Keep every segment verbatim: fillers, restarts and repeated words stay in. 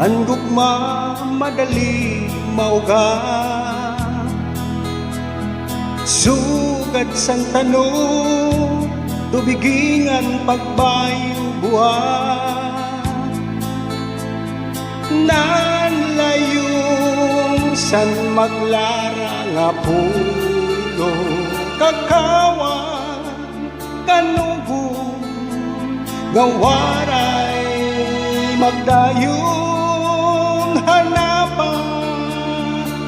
An gugma madali mauga, sugad san tanom, tubigi ngan pagbayo buhat. Nan layong san maglara nga pulo, kakawan kan ugom nga waray magdayon, hanapa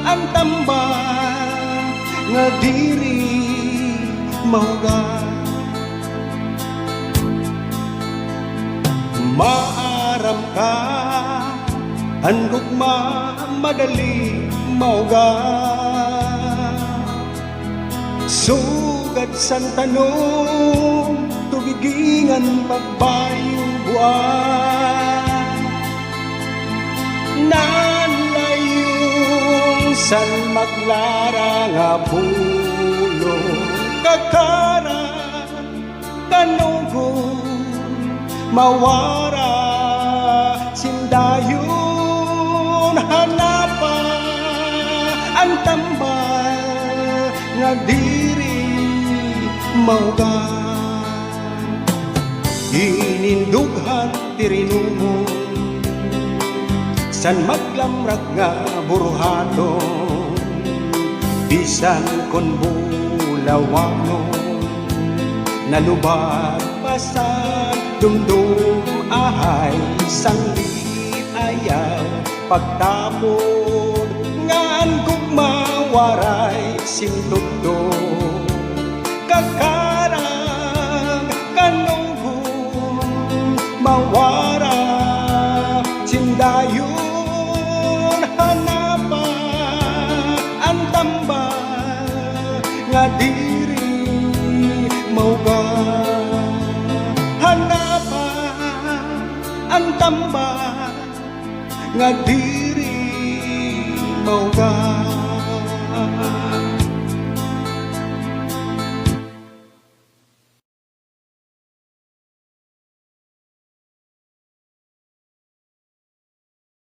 an tambal nga diri mauga. Maaram ka, an gugma madali mauga. Sugad san tanom, tubigi ngan pagbayo buhat. Nan layong san maglara nga pulo, kakaran kan ugom, mawara sin dayon, hanapa an tambal nga diri mauga. Inin dughan tirinumon, san maglamrag nga buruhaton, bisan kon bulawanon, nalubag pa sa dumdom, ahay sanglit ayaw pagtapod, nga an gugma waray sin tubtob, kakaran kan ugom, mawara sin dayon, hanapa an tambal nga diri mauga. Hanapa an tambal nga diri mauga.